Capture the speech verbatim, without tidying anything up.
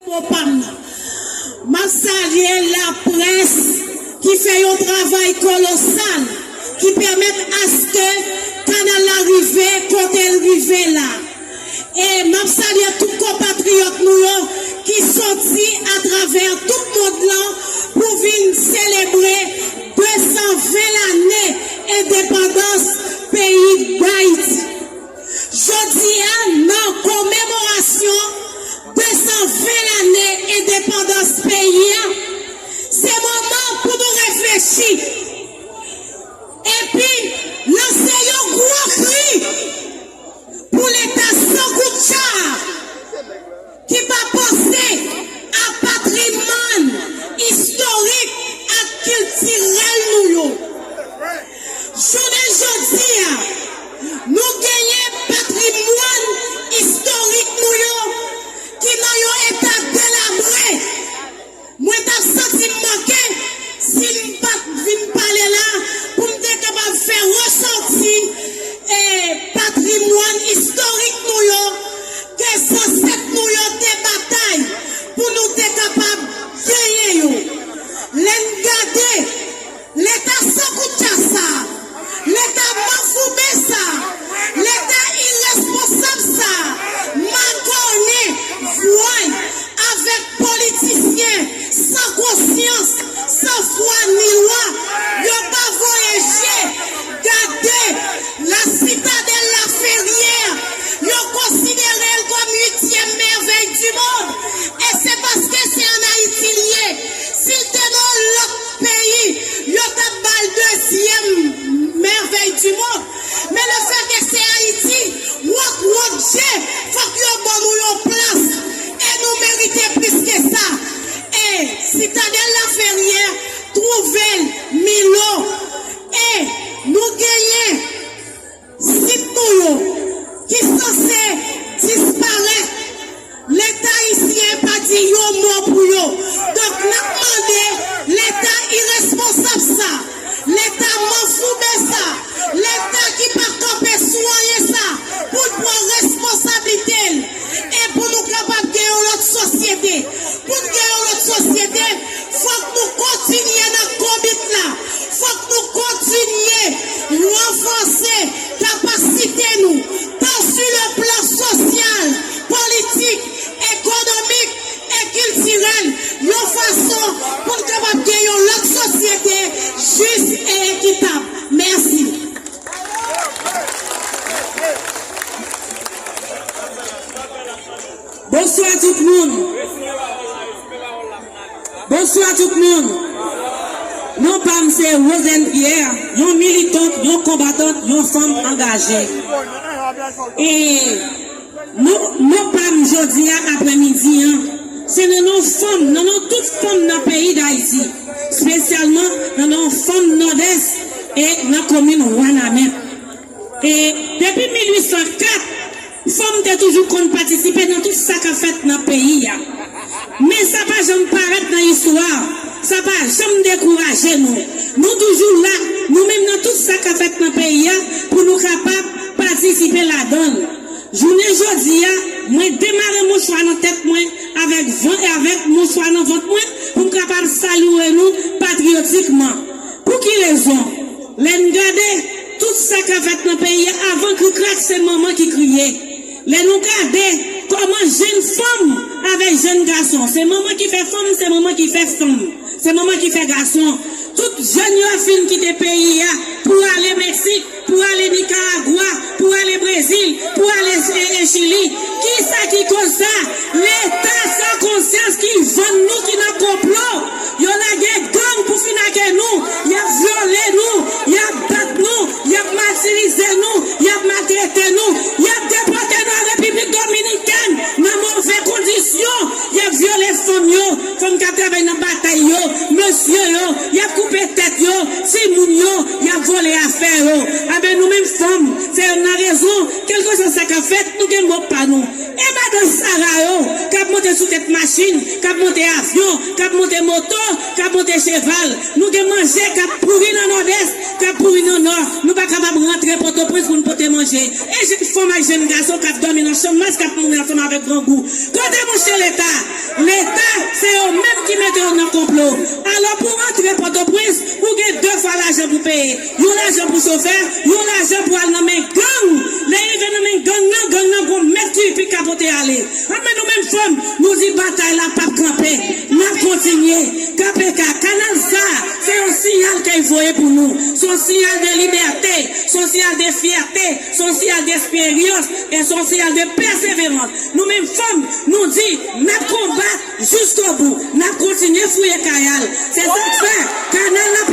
Pam nan. M ap salye laprès ki fè yon travay kolosal ki pèmèt aske kanal la rive kote l rive la. E m ap salye tout konpatriyòt nou yo ki soti atravè tout mond lan pou vin selebre de san ven lane endepandans peyi Dayiti. Jodi a, nan komemorasyon de san ven lane endepandans peyi a, se moman pou nou reflechi epi lanse yon gwo kri pou Leta sankoutcha ki pa panse a patrimwàn istorik ak kiltirèl nou yo. Jounen jodi a, nou genyen patrimwàn istorik nou yo ki nan yon eta delabre. Mwen t ap santi m manke si m pa t vin pale la pou m te kapab fè resòti, e, patrimwàn istorik nou yo ke zansèt nou yo te batay pou nou te kapab genyen yo. Lè n gade Leta sankoutcha sa, Leta manfouben sa, Leta iresponsab sa, magonnen, vway avèk politisyen san konsyans, san fwa ni lwa, yo pa voye je gade La Citadelle La Ferrière, yo konsidere l kòm uityèm mèvèy di mond. E se paske se ann Ayiti l ye. Si l te nan yon lòt peyi, yo t ap ba l dezyèm mèvèy di mond. Men lefètke se Ayiti, wòk wòk je, fòk yo ban nou yon plas. E nou merite plis ke sa. E Citadelle La Ferrière twouve l Milo. E nou genyen sit nou yo ki sanse disparèt. Leta ayisyen pa di yon mo pou yo. Donk, n ap mande Leta iresponsab sa, Leta manfouben sa, Leta ki pa kanpe sou anyen sa, pou l pran responsablite l e pou nou kapab gen yon lòt sosyete. Pou n gen yon lòt sosyete, fòk nou kontinye nan konbit la. Fòk nou kontinye ranfòse kapasite nou, tan sou le plan sosyal, politik, ekonomik e kiltirèl, yon fason pou n kapab gen yon lòt sosyete jis e ekitab. Mèsi. Bonswa tout moun. Bonswa tout moun. Non pa m se Rosanne Pierre, yon militant, yon konbatant, yon fanm angaje. E non, non pa m jodi a aprèmidi an, se nan non fanm, nan non tout fanm nan peyi Dayiti, espesyalman nan non fanm Nòdès e nan komin Wanament. E depi mil uit san kat, fanm te toujou konn patisipe nan tout sa k ap fèt nan peyi a. Men sa pa janm parèt nan istwa, sa pa janm dekouraje nou. Nou toujou la, nou menm nan tout sa k ap fèt nan peyi a, pou nou kapab patisipe ladan l. Jounen jodi a, mwen demare mouchwa nan tèt mwen avèk van, avèk mouchwa nan vant mwen pou m kapab salye nou patriyotikman. Pou ki rezon? Lè n gade tout sa k ap fèt nan peyi a, avan krikrak, se manman ki kriye. Lè nou gade kòman jèn fanm avèk jèn gason, se manman ki fè fanm, se manman ki fè fanm, se manman ki fè gason. Tout jèn yo fin kite peyi a pou ale Meksik, pou ale Nikaragwa, pou ale Brezil, pou ale, e, e, Chili. Kisa ki koz sa? Leta san konsyans ki vann nou, ki nan konplo. Yo lage gang pou fin ake nou. Y ap vyole nou, y ap bat nou, y ap matirize nou, y ap maltrete nou, y ap depòte nou an Repiblik Dominikèn nan move kondisyon. Y ap vyole fanm yo, fanm k ap travay nan batay yo, mesye yo, y ap koupe tèt yo, timoun yo, y ap vòlè afè yo. Enben, nou menm fanm, se youn nan rezon, kèlkeswa sa k ap fèt, nou gen mo pa nou. E madan Sara yo k ap monte sou tèt machin, k ap monte avyon, k ap monte moto, k ap monte cheval. Nou gen manje k ap pouri nan Nòdès, k ap pouri nan Nò. Nou pa kapab rantre Pòtoprens pou n pote manje. E jèn fanm ak jèn gason k ap dòmi nan chanm mas, k ap mouri ansanm avèk grangou. Kote mouche Leta? Leta, se yo menm ki mete yo nan konplo. Alò, pou rantre Pòtoprens, ou gen de fwa lajan pou peye. Yon lajan pou chofè, yon lajan pou al nan men gang. Lè rive nan men gang nan, gang nan gon mèt ki pi ka pote ale. Anben, nou menm fanm, nou di batay la p ap kanpe. N ap kontinye. K P K, kanal sa, se yon siyal ke l voye pou nou. Se yon siyal de libète, se yon siyal de fyète, se yon siyal de esperyans, e se yon siyal de pèseverans. Nou menm fanm, nou di, n ap konbat jiskobou. N ap kontinye fouye kay al. Se sa k fè, kanal la